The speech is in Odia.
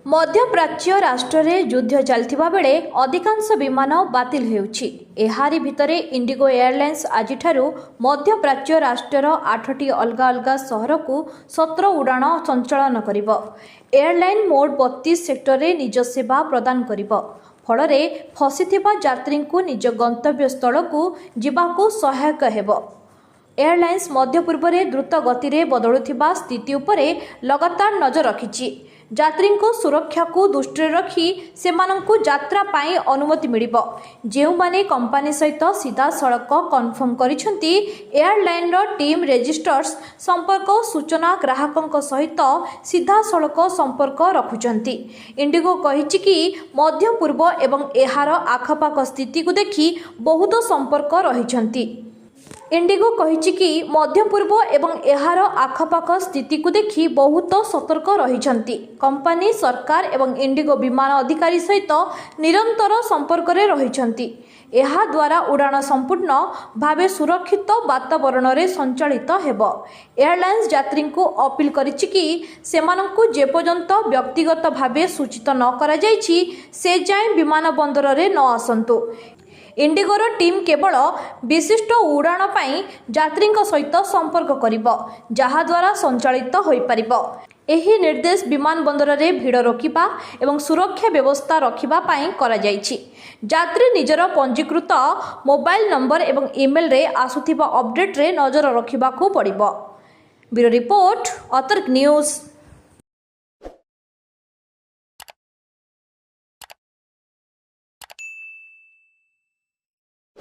ମଧ୍ୟପ୍ରାଚ୍ୟ ରାଷ୍ଟ୍ରରେ ଯୁଦ୍ଧ ଚାଲିଥିବା ବେଳେ ଅଧିକାଂଶ ବିମାନ ବାତିଲ ହେଉଛି। ଏହାରି ଭିତରେ ଇଣ୍ଡିଗୋ ଏୟାରଲାଇନ୍ସ ଆଜିଠାରୁ ମଧ୍ୟପ୍ରାଚ୍ୟ ରାଷ୍ଟ୍ରର ଆଠଟି ଅଲଗା ଅଲଗା ସହରକୁ 17 ଉଡ଼ାଣ ସଞ୍ଚାଳନ କରିବ। ଏୟାରଲାଇନ୍ ମୋଟ 32 ସେକ୍ଟରରେ ନିଜ ସେବା ପ୍ରଦାନ କରିବ। ଫଳରେ ଫସିଥିବା ଯାତ୍ରୀଙ୍କୁ ନିଜ ଗନ୍ତବ୍ୟ ସ୍ଥଳକୁ ଯିବାକୁ ସହାୟକ ହେବ। ଏୟାରଲାଇନ୍ସ ମଧ୍ୟପୂର୍ବରେ ଦ୍ରୁତ ଗତିରେ ବଦଳୁଥିବା ସ୍ଥିତି ଉପରେ ଲଗାତାର ନଜର ରଖିଛି। ଯାତ୍ରୀଙ୍କ ସୁରକ୍ଷାକୁ ଦୃଷ୍ଟିରେ ରଖି ସେମାନଙ୍କୁ ଯାତ୍ରା ପାଇଁ ଅନୁମତି ମିଳିବ, ଯେଉଁମାନେ କମ୍ପାନୀ ସହିତ ସିଧାସଳଖ କନଫର୍ମ କରିଛନ୍ତି। ଏୟାରଲାଇନ୍ର ଟିମ୍ ରେଜିଷ୍ଟର୍ସ ସମ୍ପର୍କ ସୂଚନା ଗ୍ରାହକଙ୍କ ସହିତ ସିଧାସଳଖ ସମ୍ପର୍କ ରଖୁଛନ୍ତି। ଇଣ୍ଡିଗୋ କହିଛି କି, ମଧ୍ୟପୂର୍ବ ଏବଂ ଏହାର ଆଖପାଖ ସ୍ଥିତିକୁ ଦେଖି ବହୁତ ସମ୍ପର୍କ ରହିଛନ୍ତି। ଇଣ୍ଡିଗୋ କହିଛି କି, ମଧ୍ୟପୂର୍ବ ଏବଂ ଏହାର ଆଖପାଖ ସ୍ଥିତିକୁ ଦେଖି ବହୁତ ସତର୍କ ରହିଛନ୍ତି। କମ୍ପାନୀ ସରକାର ଏବଂ ଇଣ୍ଡିଗୋ ବିମାନ ଅଧିକାରୀ ସହିତ ନିରନ୍ତର ସମ୍ପର୍କରେ ରହିଛନ୍ତି। ଏହାଦ୍ୱାରା ଉଡ଼ାଣ ସମ୍ପୂର୍ଣ୍ଣ ଭାବେ ସୁରକ୍ଷିତ ବାତାବରଣରେ ସଞ୍ଚାଳିତ ହେବ। ଏୟାରଲାଇନ୍ସ ଯାତ୍ରୀଙ୍କୁ ଅପିଲ କରିଛି କି, ସେମାନଙ୍କୁ ଯେପର୍ଯ୍ୟନ୍ତ ବ୍ୟକ୍ତିଗତ ଭାବେ ସୂଚିତ ନ କରାଯାଇଛି, ସେ ଯାଏଁ ବିମାନ ବନ୍ଦରରେ ନ ଆସନ୍ତୁ। ଇଣ୍ଡିଗୋର ଟିମ୍ କେବଳ ବିଶିଷ୍ଟ ଉଡ଼ାଣ ପାଇଁ ଯାତ୍ରୀଙ୍କ ସହିତ ସମ୍ପର୍କ କରିବ, ଯାହାଦ୍ୱାରା ସଞ୍ଚାଳିତ ହୋଇପାରିବ। ଏହି ନିର୍ଦ୍ଦେଶ ବିମାନ ବନ୍ଦରରେ ଭିଡ଼ ରୋକିବା ଏବଂ ସୁରକ୍ଷା ବ୍ୟବସ୍ଥା ରଖିବା ପାଇଁ କରାଯାଇଛି। ଯାତ୍ରୀ ନିଜର ପଞ୍ଜୀକୃତ ମୋବାଇଲ ନମ୍ବର ଏବଂ ଇମେଲରେ ଆସୁଥିବା ଅପଡେଟ୍ରେ ନଜର ରଖିବାକୁ ପଡ଼ିବ। ବ୍ୟୁରୋ ରିପୋର୍ଟ, ଅତର୍କ ନ୍ୟୁଜ୍।